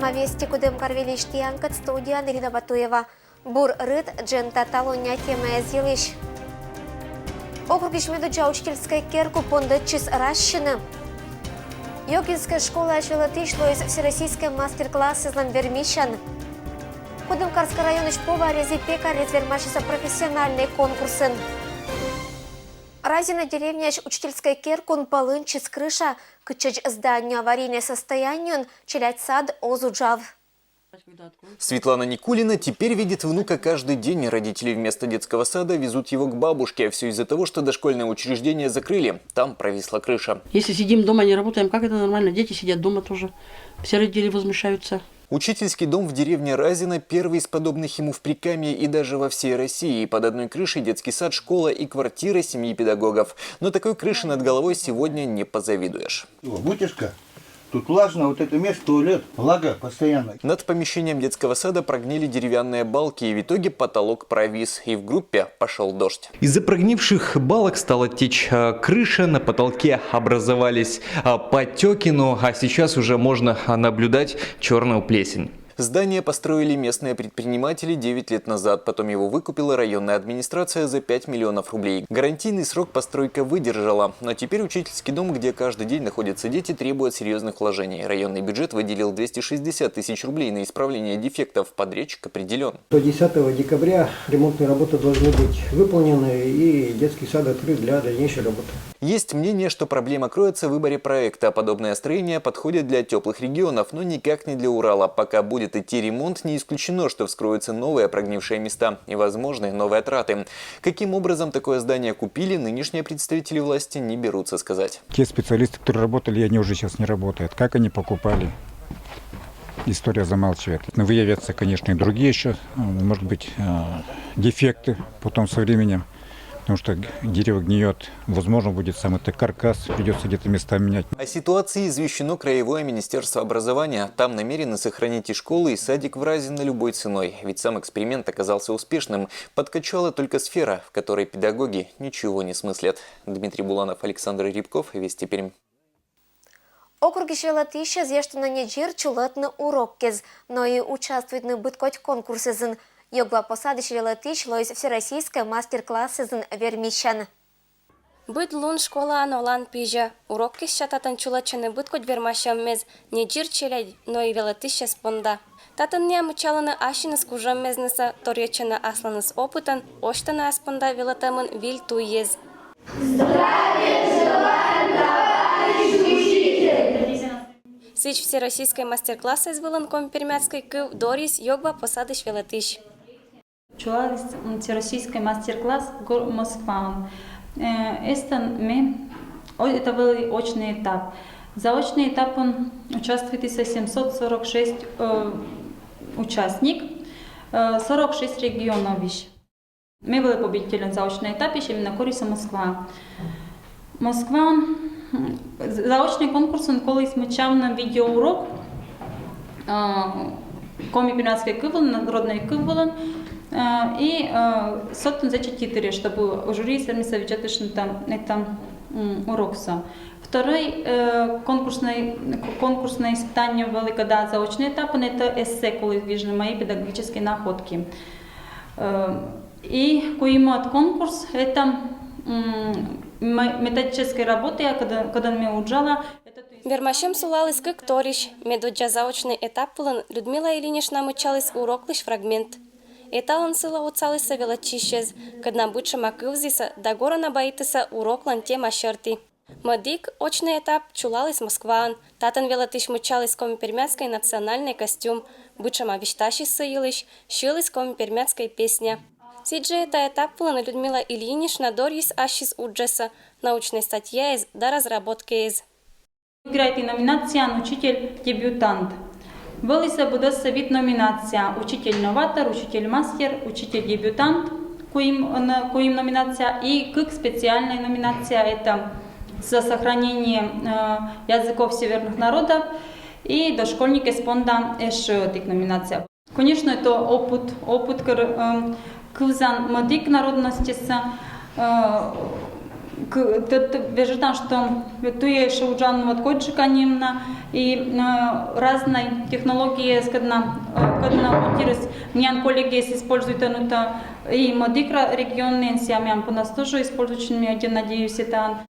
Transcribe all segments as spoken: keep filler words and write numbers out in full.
Ма вести кудем карвилищ тиянкет, студияын Ирина Батуева. Бур рыт, джента талуння темаез йылысь. Округысь медудза учительскӧй керку пондӧдчис разьсьыны. Ёгинскӧй школаысь велӧдысь лоис всероссийскӧй мастер-классэзлӧн вермысьӧн. Кудымкарскӧй районысь поварез и пекарез вермасисӧ профессиональнӧй конкурсын. Разино деревняысь учительскӧй керкуын пӧлыньтчис крыша, кытчӧдз здание аварийнӧй состояниеын, челядь сад оз уджав. Светлана Никулина теперь видит внука каждый день. Родители вместо детского сада везут его к бабушке. Все из-за того, что дошкольное учреждение закрыли. Там провисла крыша. Если сидим дома, не работаем, как это нормально? Дети сидят дома тоже. Все родители возмущаются. Учительский дом в деревне Разино первый из подобных ему в Прикамье и даже во всей России. Под одной крышей детский сад, школа и квартира семьи педагогов. Но такой крыши над головой сегодня не позавидуешь. Вытяжка. Тут влажно, вот это место, туалет, влага постоянно. Над помещением детского сада прогнили деревянные балки, и в итоге потолок провис, и в группе пошел дождь. Из-за прогнивших балок стала течь а, крыша, на потолке образовались а, потеки, ну а сейчас уже можно а, наблюдать черную плесень. Здание построили местные предприниматели девять лет назад. Потом его выкупила районная администрация за пять миллионов рублей. Гарантийный срок постройка выдержала. Но теперь учительский дом, где каждый день находятся дети, требует серьезных вложений. Районный бюджет выделил двести шестьдесят тысяч рублей на исправление дефектов. Подрядчик определен. До десятого декабря ремонтные работы должны быть выполнены и детский сад открыт для дальнейшей работы. Есть мнение, что проблема кроется в выборе проекта. Подобное строение подходит для теплых регионов, но никак не для Урала. Пока будет идти ремонт, не исключено, что вскроются новые прогнившие места и возможны новые траты. Каким образом такое здание купили, нынешние представители власти не берутся сказать. Те специалисты, которые работали, они уже сейчас не работают. Как они покупали? История замалчивает. Но выявятся, конечно, и другие еще, может быть, дефекты потом со временем. Потому что дерево гниет, возможно, будет сам это каркас, придется где-то места менять. О ситуации извещено Краевое министерство образования. Там намерены сохранить и школы, и садик в Разино любой ценой. Ведь сам эксперимент оказался успешным. Подкачала только сфера, в которой педагоги ничего не смыслят. Дмитрий Буланов, Александр Рябков, Вести Пермь. Округысь велӧдысьяс эштӧнӧ недзир чулӧтны уроккез, но и участвуйтны быд кодь конкурсэзын. Ёгва посадысь велӧдысь лоис всероссийскӧй мастер-классэзын вермысьӧн. Быд лун школаын олан пызьӧ. Урок кежсянь татӧн чулӧдчӧны быд кодь вермасьӧммез, недзир челядь, но и велӧдысьяс понда. Татӧн найӧ мыччалӧны ассьыныс кужӧммезнысӧ, торйӧдчӧны асланыс опытӧн, осьтӧны ас понда велӧтӧмын виль туйез. Здравия желаю, товарищ учитель! Сідз, всероссийскӧй мастер-классэз вылын коми-пермяцкӧй кыв дорйис Ёгва посадысь велӧдысь. Чулаліс всероссийскӧй мастер-класс гор Москваын. Эстӧн ме, это был очный этап. Заочный этапын участвуйтіс семьсот сорок шесть участник, сорок шесть регионовысь. Ме вӧлі победительӧн заочный этапысь, именно корис Москва. Москваын заочный конкурсын коліс мыччавны видеоурок коми-пермяцкӧй кыв вылын, народнӧй кыв вылын, и сэтӧн сэтчӧ титри, чтобы жюри сӧмын видзӧдыштны это уроксӧ. Второй конкурснӧй, конкурснӧй испытание вӧлі, когда заочный этапын, это эссе коліс гижны «Мои педагогические находки». И куимӧд конкурс — это методическӧй работа, кодӧн ме уджала. Вермасьӧм сулаліс кык торйысь. Медводдза заочнӧй этап вылын Людмила Ильинична мыччаліс уроклысь фрагмент. Эталӧн сылы отсалісны велӧдчысьӧс, кӧдна быдшӧма кывзісны да горӧна бӧрйисны уроклӧн тема серти. Мӧдік очнӧй этап чулаліс Москваын. Татӧн велӧдысь мыччаліс коми-пермяцкӧй национальнӧй костюм, быдшӧма висьтасис сы йылысь, сьыліс коми-пермяцкӧй песня. Сідз жӧ этап вылын Людмила Ильинична дорйис ассьыс уджсӧ, научнӧй статьяэз да разработкаэз. Выиграйтіс номинацияын «Учитель-дебютант». Вӧлісны быдӧссӧ вит номинация: учитель-новатор, учитель-мастер, учитель-дебютант, куим, куим номинация, и кык специальнӧй номинация — это «За сохранение языков северных народов» и «Дошкольник эз понда эшшӧ одна номинация». Конечно, это опыт, опыт, кор кывзан мӧдік народностьсӧ, К- т- т- Вежытан, што туйысь уджалӧны вот котьыжкӧ нин, и э, разной технологияяскӧд на, э, кӧд на утирыс, миян коллегияяс используйтӧны то и мӧдык ра- регионын, сія миян понас тоже используйтчӧны, ме ӧдйӧ надеюсь, это.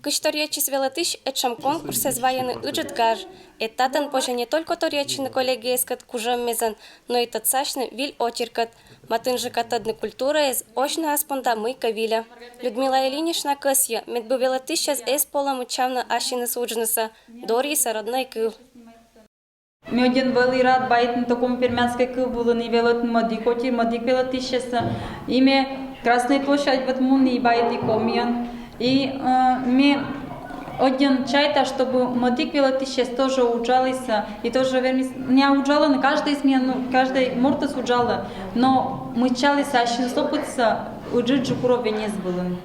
Кызь торйӧдчис велӧтысь этшӧм конкурсӧ вайӧны ыджыд гаж. Э татӧн позьӧ не только торйӧдчыны коллегияяскӧд кужӧммезӧн, но и тӧдсасьны виль отиркӧд, матын жӧ кад тӧдны культураэз, осьны ас понда мыйкӧ вильӧ. Людмила Ильинична кӧсйӧ, медбу велӧтысьяс эз полӧмы чавны ассьыныс уджнысӧ, дорйысӧ роднӧй кыв. Ме ӧдйӧ вӧлі рад баитны то коми-пермяцкӧй кыв вылын и велӧтны мӧдык отир, мӧдык велӧтысьяссӧ. И ме Красная площадь вот муні и баиті комиӧн. И э, ме ӧдйӧ чайта, чтобы мӧдык велӧтысьяс тоже уджалісны, и тоже вермис, не уджалӧны, каждӧй из миян, ну, каждӧй мортыс уджалӧ, но мыччалісны ассьыныс опытсӧ ыджыдджык уровеньыс вылын.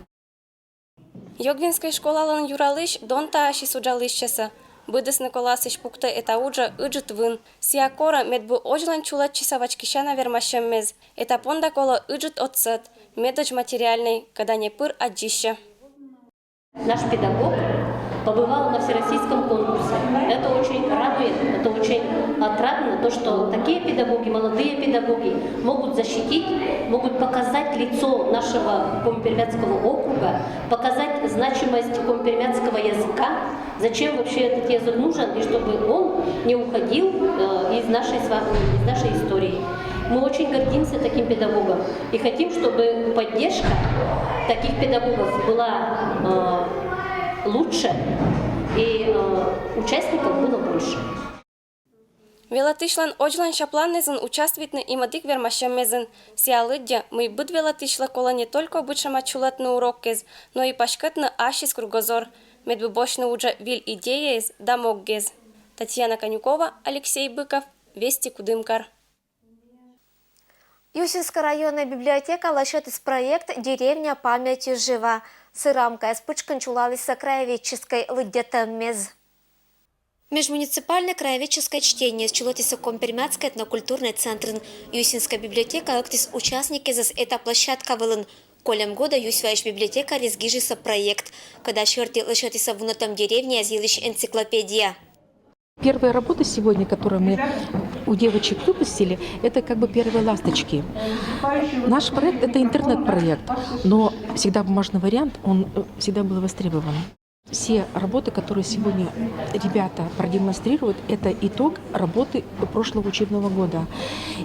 Ёгинскӧй школалӧн юралысь донтаасис уджалысьясӧ. Быдӧсны колаысь пуктӧ это уджӧ ыджыд вын. Сія корӧ, медбу озьлӧн чулӧдчисӧ вачкисяна вермасьӧммез. Это понда колӧ ыджыд отсӧг, медодз материальнӧй, кӧда не пыр аддзысьӧ. Наш педагог побывал на всероссийском конкурсе. Это очень радует, это очень отрадно, то, что такие педагоги, молодые педагоги могут защитить, могут показать лицо нашего Коми-Пермяцкого округа, показать значимость коми-пермяцкого языка, зачем вообще этот язык нужен, и чтобы он не уходил э, из нашей, с вами, из нашей истории. Мы очень гордимся таким педагогом и хотим, чтобы поддержка таких педагогов была э, лучше и э, участников было больше. Велӧтысьлӧн озьлӧн чапланнизын участвуйтны и мӧдык вермасьӧммезын. Сія лыддьӧ, мый быд велӧтысьлы колӧ не только быдшӧма чулӧдны уроккез, но и паськӧдны ассьыс кругозор, медбу босьтны уджӧ виль идеяэз да моггез. Татьяна Конюкова, Алексей Быков, Вести, Кудымкар. Юсинскӧй районнӧй библиотека лӧсьӧдіс проект «Деревня памяти жива». Сы рамкаыс пытшкын чулалісны краеведческӧй лыддьӧммис. Межмуниципальнӧй краеведческӧй чтениеыс чулӧдісны Коми-Пермяцкӧй этнокультурнӧй центрын. Юсинскӧй библиотека ӧктіс участникъясӧс этаплощадка вылын. Кольӧм годӧ Юсь вайысь библиотекарьяс гижисны проект, кӧда серти лӧсьӧдісны вунӧдӧм деревняяс йылысь энциклопедия. Первая работа сегодня, которую мы у девочек выпустили, это как бы первые ласточки. Наш проект — это интернет-проект, но всегда бумажный вариант, он э, всегда был востребован. Все работы, которые сегодня ребята продемонстрируют, это итог работы прошлого учебного года.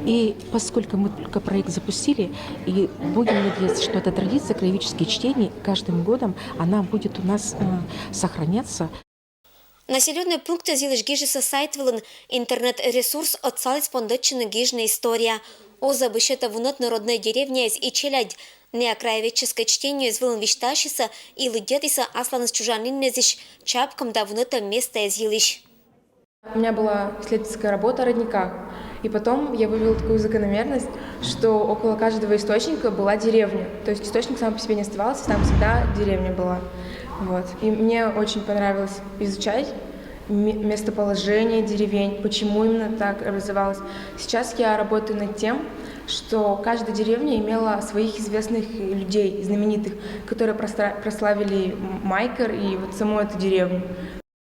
И поскольку мы только проект запустили, и будем надеяться, что эта традиция краеведческих чтений каждым годом, она будет у нас э, сохраняться. Населённӧй пунктъяс йылысь гижисны сайт вылын. Интернет-ресурс отсаліс пондӧдчыны гижны история. Оз-ӧ быд сетӧ вунӧдны роднӧй деревняэз и челядь. Найӧ краеведческӧй чтениеыс вылын висьтасисны и лыддьӧдісны асланыс чужаніннэзысь чапкӧм да вунӧдӧм местаэз йылысь. У меня была исследовательская работа о родниках. И потом я вывела такую закономерность, что около каждого источника была деревня. То есть источник сам по себе не оставался, там всегда деревня была. Вот. И мне очень понравилось изучать ме- местоположение деревень, почему именно так образовалось. Сейчас я работаю над тем, что каждая деревня имела своих известных людей, знаменитых, которые простра- прославили Майкер и вот саму эту деревню.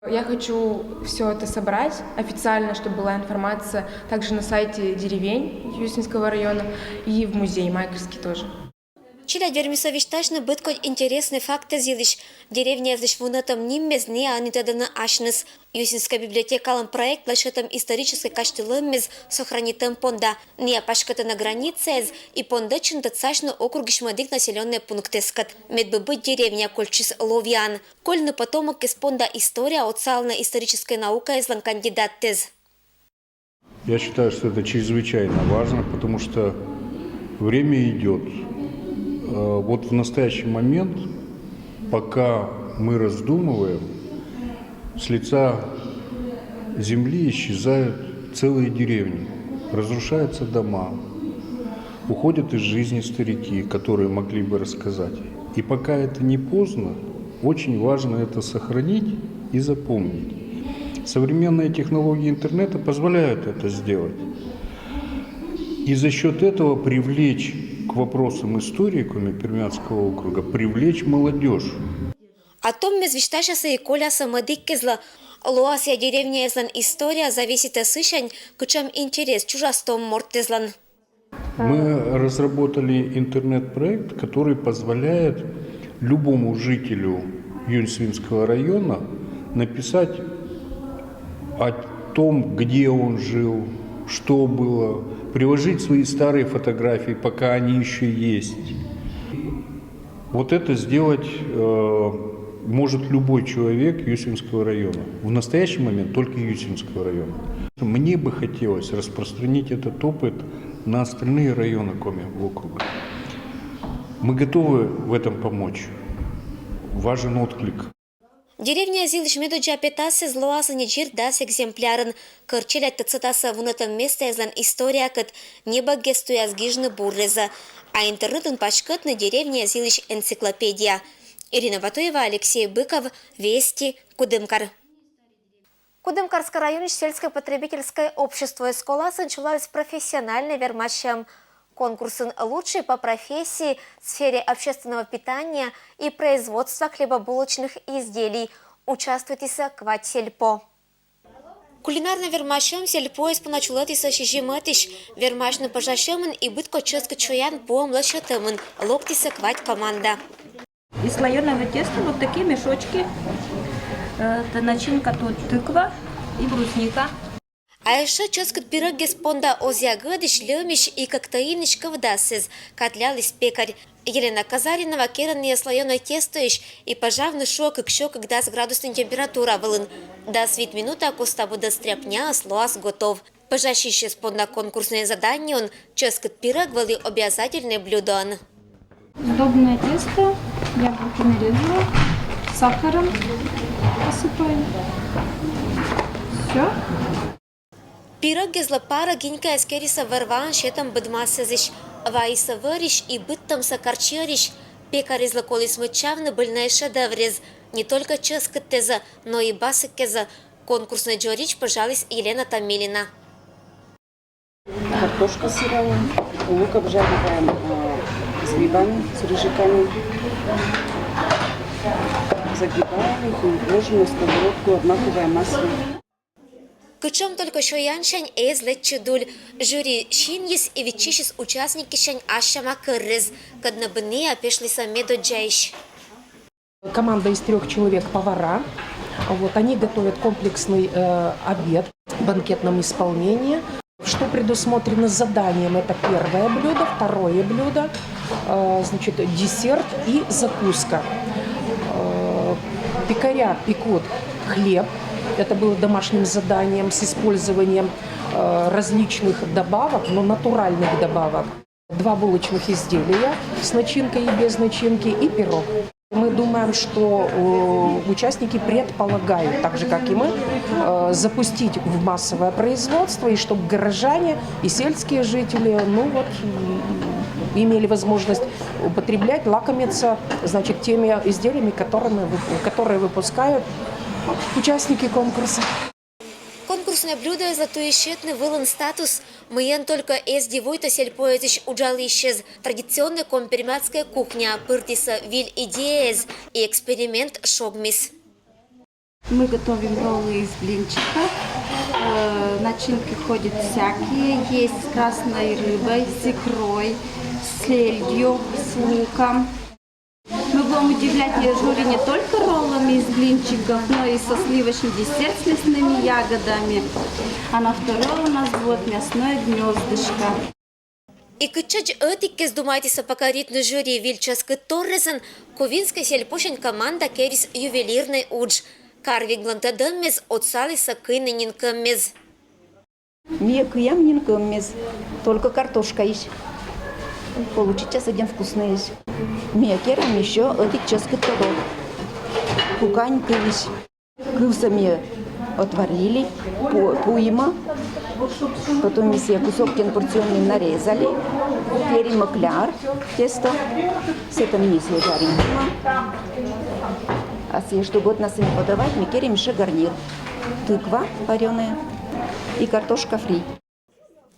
Я хочу все это собрать официально, чтобы была информация также на сайте деревень Юсинского района и в музее Майкерский тоже. Челядь вермисны висьтасьны быд кодь интереснӧй фактэз йылысь. Деревняэзлысь вунӧдӧм ниммес найӧ ӧні тӧдӧны асьныс. Юсинскӧй библиотекалӧн проект лӧсьӧдӧм историческӧй казьтылӧммес сохранитӧм понда. Найӧ паськӧдӧны границаэз и пондӧдчыны тӧдсасьны округысь мӧдык населённӧй пунктэскӧд, медбу быд деревня кольччис ловъяӧн. Кольны потомокъяс понда история отсалӧны историческӧй наукаэзлӧн кандидаттэз. Я считаю, что это чрезвычайно важно, потому что время идет. Э, Вот в настоящий момент, пока мы раздумываем, с лица земли исчезают целые деревни, разрушаются дома, уходят из жизни старики, которые могли бы рассказать. И пока это не поздно, очень важно это сохранить и запомнить. Современные технологии интернета позволяют это сделать. И за счет этого привлечь К вопросам истории Коми-Пермяцкого округа привлечь молодежь. А том мез висьтасяса и коляса мӧдігкезлы. Лоасъя деревняэзлӧн история зависитӧ сысянь, кутшӧм интерес чужас том морттэзлӧн. Мы разработали интернет-проект, который позволяет любому жителю Юньсвинского района написать о том, где он жил, что было, приложить свои старые фотографии, пока они еще есть. Вот это сделать э, может любой человек Юсинского района. В настоящий момент только Юсинского района. Мне бы хотелось распространить этот опыт на остальные районы Коми округа. Мы готовы в этом помочь. Важен отклик. Деревняэз йылысь медодзза петассез лоас ӧні дзирдас экземплярын. Кӧр челядь тӧдсӧдасӧ вунӧдӧм местаэзлӧн историякӧд, небӧггес туяс гижны буррезӧ. А интернетын паськӧдны деревняэз йылысь энциклопедия. Ирина Батуева, Алексей Быков, Вести, Кудымкар. Кудымкарскӧй районысь сельско-потребительскӧй обществоыс коласын чолаліс профессиональнӧй вермасьӧм. Конкурсын «Лучший по профессии в сфере общественного питания и производства хлебобулочных изделий» участвуйтісӧ квать сельпо. Кулинарнӧй вермасьӧм сельпоыс понда чулӧдісӧ сизим ӧтысь. Вермасьны пӧжасьӧмын и быд кодь чӧскыд сёян пуӧм лӧсьӧдӧмын. Локтісӧ квать команда. Из слоеного теста вот такие мешочки. Это начинка тут тыква и брусника. А ещӧ чӧскыд пирӧггес понда озъя гӧдысь, льӧмысь и кӧктӧинысь кӧвдасыс, катляліс пекарь. Елена Казаринова керӧны слоеное тестоысь и пӧжавны шуӧ кык сё кык дас градуснӧй температура вылын. Дас вит минута коста быдӧн стряпняыс лоас готов. Пӧжасьысьӧс понда конкурснӧй заданиеын чӧскыд пирӧг вӧлі обязательнӧй блюдоӧн. Сдобное тесто, яблоки нарезала, сахаром посыпаю. Все. Пирӧггезлы парӧ гинькаыс керисӧ вӧр-ваӧн сетӧм быдмасӧзысь. Вайисӧ вӧрысь и быдтӧмсӧ карчиӧрысь. Пекарьыслы коліс мыччавны быльнӧй шедеврез. Не только чӧскыдтӧзӧ, но и басӧккезӧ. Конкурснӧй дзоридз пӧжаліс Елена Томилина. Картошка сырая, лук обжариваем э, с грибами, с рыжиками. Загибаем их и ложим на сковородку, обмакиваем маслом. Кутшӧм только сёянсянь эз лэдзчы дуль. Жюри синйис и виччысис участникъяссянь ассяма кӧррез, кӧдны быдӧнныс пешлісӧ медодззаысь. Команда из трех человек повара. Вот, они готовят комплексный э, обед в банкетном исполнении. Что предусмотрено заданием? Это первое блюдо, второе блюдо, э, значит, десерт и закуска. Э, пекаря пекут хлеб. Это было домашним заданием с использованием э, различных добавок, но натуральных добавок. Два булочных изделия с начинкой и без начинки и пирог. Мы думаем, что э, участники предполагают, так же как и мы, э, запустить в массовое производство, и чтобы горожане и сельские жители, ну вот, имели возможность употреблять, лакомиться, значит, теми изделиями, которыми, которые выпускают участники конкурса. Конкурснӧй блюдоэзлы туйыс сетны вылын статус. Мыйӧн только эз дивуйтӧ сельпоэтысь уджалысьӧс. Традиционнӧй коми-пермяцкӧй кухняӧ пыртісӧ виль идеяэз и эксперимент шогмис. Мы готовим роллы из блинчиков. Э, Начинки ходят всякие. Есть с красной рыбой, с икрой, с сельдью, с луком. Мы будем удивлять жюри не только роллами из блинчиков, но и со сливочным десерт с лесными ягодами. А на второе у нас будет мясное гнездышко. И кытчӧдз ӧтиккез думайтісӧ покоритны жюри виль чӧскыдторрезӧн. Кувинскӧй сельпосянь команда керис ювелирнӧй удж. Карвинглӧн тӧдӧммес отсалісӧ кыйны нин кӧммез. Ми кыям нин кӧммез, только картошкаысь. Получитчас ӧдйӧ вкуснӧйӧсь. Ми керам ещё ӧтик чӧскыд тодо. Кукань кывысь. Кывсӧ ми отварили, пу- пуимӧ. Потом ми сійӧ кусок тен порционный нарезали. Керимӧ кляр, тесто. Сэтӧн ми сійӧ жаритімӧ. А сійӧ, чтобы ӧтнасӧ не подавать, ми керим ещё гарнир. Тыква варёная и картошка фри.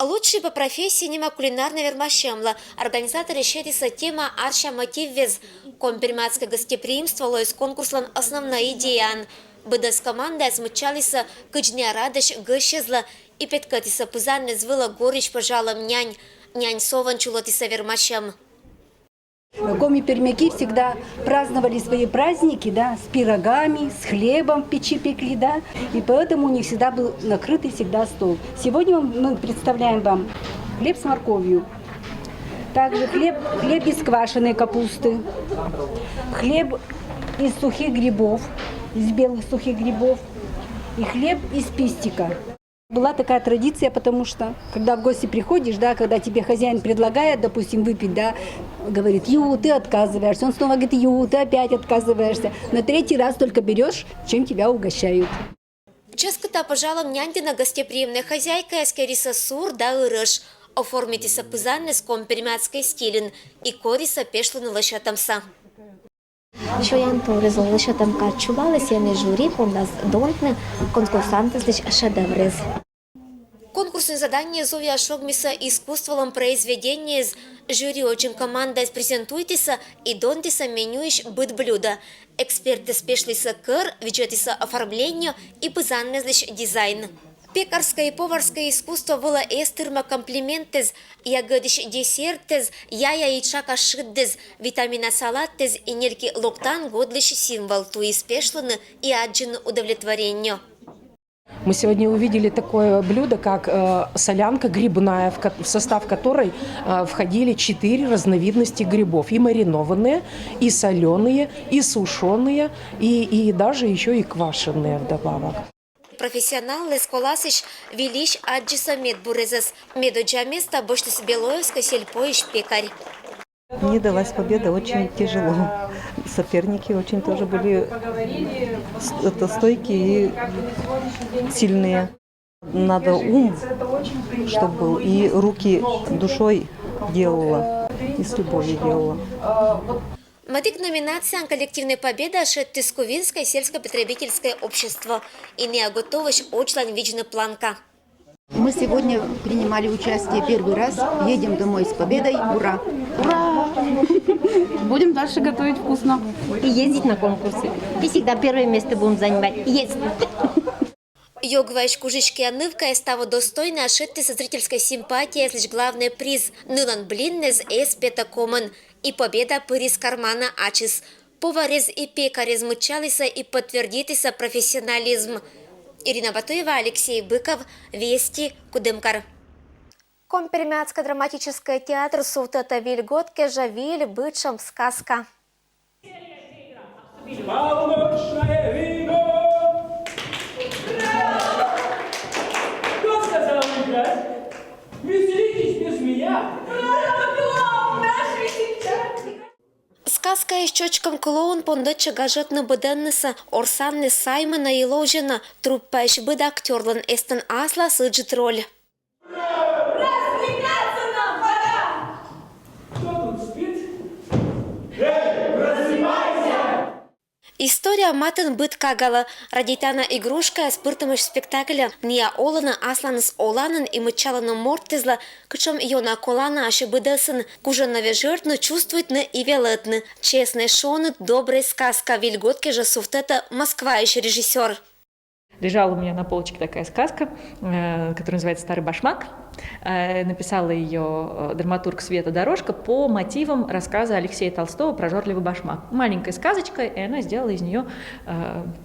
«Лучший по профессии» нима кулинарнӧй вермасьӧмлы организаторъяс сетісӧ тема арся мотиввез. Коми-пермяцкӧй гостеприимство лоис конкурслӧн основнӧй идеяӧн. Быдӧс командаяс мыччалісӧ кыдз ниа радӧсь гӧсьтъяслы и петкӧдтісӧ пызанныс вылӧ горысь пӧжалӧм нянь. Нянь совӧн чулӧмтісӧ вермасьӧм. Коми-пермяки всегда праздновали свои праздники, да, с пирогами, с хлебом в печи пекли, да, и поэтому у них всегда был накрытый всегда стол. Сегодня мы представляем вам хлеб с морковью, также хлеб, хлеб из квашеной капусты, хлеб из сухих грибов, из белых сухих грибов и хлеб из пистика. Была такая традиция, потому что, когда в гости приходишь, да, когда тебе хозяин предлагает, допустим, выпить, да, говорит: «Ю», ты отказываешься. Он снова говорит: «Ю», ты опять отказываешься. На третий раз только берешь, чем тебя угощают. Чӧскыда пӧжалӧм нянь дінӧ гостеприимнӧй хозяйкаяс керисӧ сур да ырӧш. Оформитісӧ пызанныс коми-пермяцкӧй стильын и корисӧ пешлыны лӧсьӧдӧмсӧ. Сёян торйӧн лӧсьӧдӧм кад чулаліс, сэні жюри пондас донтны конкурсантъяслысь шедевръяс. Конкурснӧй задание зувъя шогмисӧ искусстволӧн произведениеяс. Жюри отчӧм командаяс презентуйтісӧ и донтісӧ менюысь быд блюдо. Экспертъяс пешлісӧ кӧр, видзӧдтісӧ оформление и пызаннысьлысь дизайн. Пекарскӧй и поварскӧй искусство вылӧ эз тырмӧ комплиментъяс. Ягӧдысь десертъяс, яя и тшака шыдъяс, витамина салатъяс и нельки локтан годлысь символ туйыс пешлыны и аддзыны удовлетворение. Мы сегодня увидели такое блюдо, как э, солянка грибная, в, ко- в состав которой э, входили четыре разновидности грибов. И маринованные, и соленые, и сушеные, и, и даже еще и квашеные вдобавок. Профессионалъяс коласьыс вильысь аддзисӧ медбуръясӧс. Медоддза места босьтіс Белоевскӧй сельпоысь пекарь. Мне далась победа очень тяжело. Соперники очень тоже были с- это, стойкие и сильные. Надо ум, чтобы был, и руки душой делала, и с любовью делала. Мӧдік номинацияын коллективнӧй победа шедьтіс Кувинскӧй сельскӧй потребительскӧй общество. И ниа готовӧсь одзлань видзны планка. Мы сегодня принимали участие первый раз. Едем домой с победой. Ура! Ура! Будем дальше готовить вкусно. И ездить на конкурсы. И всегда первое место будем занимать. Есть. Ёгваысь Кужичкиа нывкаяс таво достойнӧя шедьтісӧ зрительскӧй симпатияяслысь главнӧй приз. Нылӧн блинныс эз петӧ комын. И победа пырис карманӧ ачыс. Поварыс и пекарыс мыччалісӧ и подтвердитісӧ профессионализм. Ирина Батуева, Алексей Быков, Вести, Кудымкар. Коми-пермяцкӧй драматическӧй театр сувтӧтӧ «Виль год кежӧ» виль бытшӧм сказка. Полуночное вино. Кто сказал играть? Веселитесь без меня. Сказкаысь чӧчкӧм клоун пондӧтчӧ гажӧдны быдӧннысӧ, орсанныс саймӧны и ловзьӧны. Труппаысь быд актёрлӧн эстӧн аслас ыджыд роль. Кто тут спит? Эй, просыпайся! История матын быд кагалӧ. Радейтана игрушкаяс пыртӧмысь спектакльӧ. Ниа олӧны асланыс оланын и мыччалӧны мортъяслы, кутшӧм ёна колана ассьыс быдӧсын. Кужӧ на вежӧртны, чувствуйтны и велӧтны. Честнӧй, шоныд, добрӧй сказка «Виль год кежӧ» сувтӧтӧ Москваысь режиссёр. Лежала у меня на полочке такая сказка, э, которая называется «Старый башмак». Э, Написала ее драматург Света Дорожко по мотивам рассказа Алексея Толстого «Прожорливый башмак». Маленькая сказочка, и она сделала из нее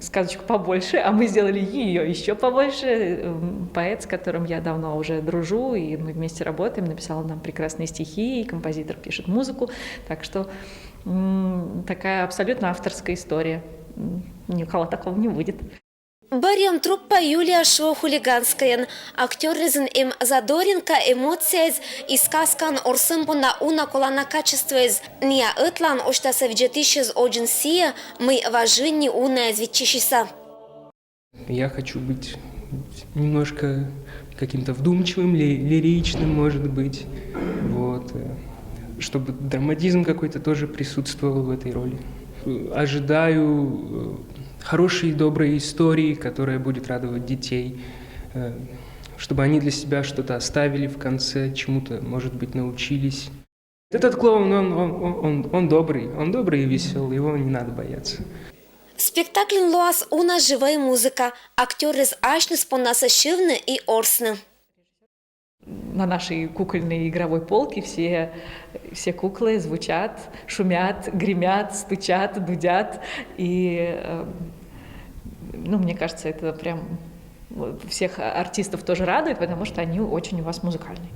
сказочку побольше, а мы сделали ее еще побольше. Поэт, с которым я давно уже дружу, и мы вместе работаем, написал нам прекрасные стихи, и композитор пишет музыку. Так что такая абсолютно авторская история. Ни у кого такого не будет. Бӧрйӧм труппа Юлия шуӧ хулиганскӧйӧн. Актёръясын эм задоринка, эмоцияяс и сказкаын орсӧм понда уна колана качествояс. Ниа ӧтлаын осьтасӧ видзӧдысьяс водзын сійӧ, мый важинни унаӧс виччысьӧ. Я хочу быть немножко каким-то вдумчивым, ли- лиричным, может быть. Вот. Чтобы драматизм какой-то тоже присутствовал в этой роли. Ожидаю хорошей и доброй истории, которая будет радовать детей. Чтобы они для себя что-то оставили в конце, чему-то, может быть, научились. Этот клоун, он, он, он, он, он добрый, он добрый и веселый, его не надо бояться. Спектакльын лоас уна живӧй музыка, актёръяс асьныс поннас сьывны и орсны. На нашей кукольной игровой полке все, все куклы звучат, шумят, гремят, стучат, дудят. И э, ну, мне кажется, это прям всех артистов тоже радует, потому что они очень у вас музыкальные.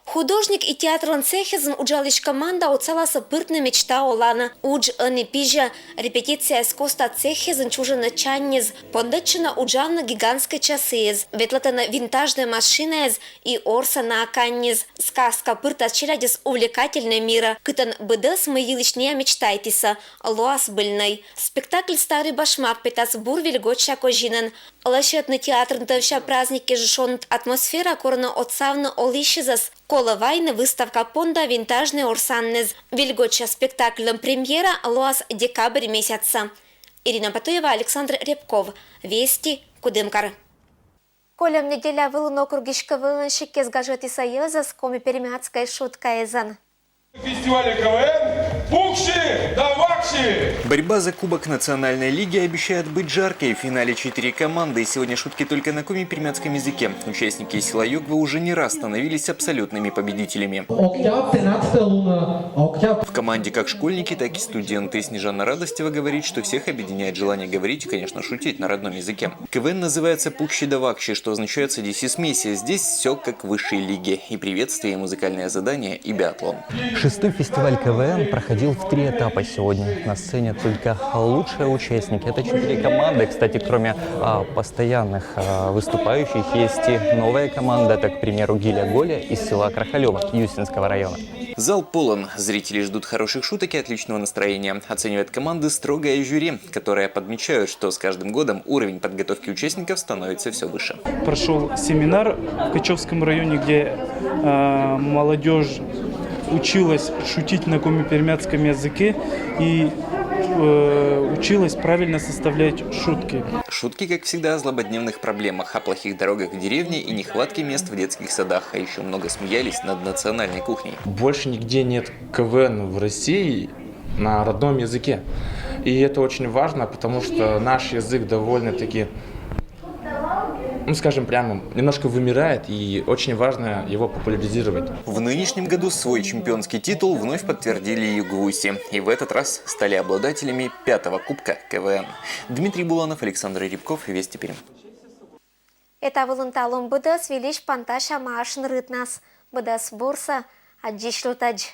Художник и театрлӧн цехъясын уджалысь команда отсалас пыртны мечта оланӧ. Удж ӧні пизя. Репетицияяс коста цехъясын чужӧны чаньыс, пондӧдчӧны уджавны гигантскӧй часыяс, ветлӧтӧны винтажнӧй машинаяс и орсӧны аканьыс. Сказка пыртас челядьӧс увлекательнӧй мирӧ, кытӧн быдӧс, мый йылысь нея мечтайтісӧ, лоас збыльнӧй. Спектакль «Старый башмак» петас бур вильготся козинын. Лӧсьӧдны театрын тӧвся праздник кежлӧ шоныд атмосфера корӧны отсавны олысьясӧс. Колӧ вайны выставка понда винтажнӧй орсанныс. Вильготся спектакльлӧн премьера лоас декабрь месяцын. Ирина Батуева, Александр Рябков, «Вести», Кудымкар. Кольӧм неделя вылын округысь КВН-щикъяс гажӧдісны йӧзӧс коми-пермяцкӧй шуткаэзӧн. Фестивале КВН «Пукси да вакси». Борьба за кубок национальной лиги обещает быть жаркой. В финале четыре команды. И сегодня шутки только на коми-пермяцком языке. Участники из села Ёгва уже не раз становились абсолютными победителями. Октябрь, тринадцатая луна, октябрь. В команде как школьники, так и студенты. Снежана Радостева говорит, что всех объединяет желание говорить и, конечно, шутить на родном языке. КВН называется «Пукси да вакси», что означает «Садись и смейся». Здесь все как в высшей лиге. И приветствие, и музыкальное задание, и биатлон. Шестой фестиваль КВН проходил в три этапа сегодня. На сцене только лучшие участники. Это четыре команды. Кстати, кроме а, постоянных а, выступающих, есть и новая команда. Это, к примеру, Гиля Голя из села Крахалева Юсинского района. Зал полон. Зрители ждут хороших шуток и отличного настроения. Оценивает команды строгое жюри, которые подмечают, что с каждым годом уровень подготовки участников становится все выше. Прошел семинар в Качевском районе, где э, молодежь училась шутить на коми-пермяцком языке и э, училась правильно составлять шутки. Шутки, как всегда, о злободневных проблемах, о плохих дорогах в деревне и нехватке мест в детских садах, а еще много смеялись над национальной кухней. Больше нигде нет КВН в России на родном языке. И это очень важно, потому что наш язык довольно-таки, ну скажем прямо, немножко вымирает, и очень важно его популяризировать. В нынешнем году свой чемпионский титул вновь подтвердили югуси. И в этот раз стали обладателями пятого кубка КВН. Дмитрий Буланов, Александр Рябков, Вести Пермь. Этавы лун талун быдӧс вильысь пантасям асьным рытнас. Быдӧс бурсӧ, аддзысьлытӧдз.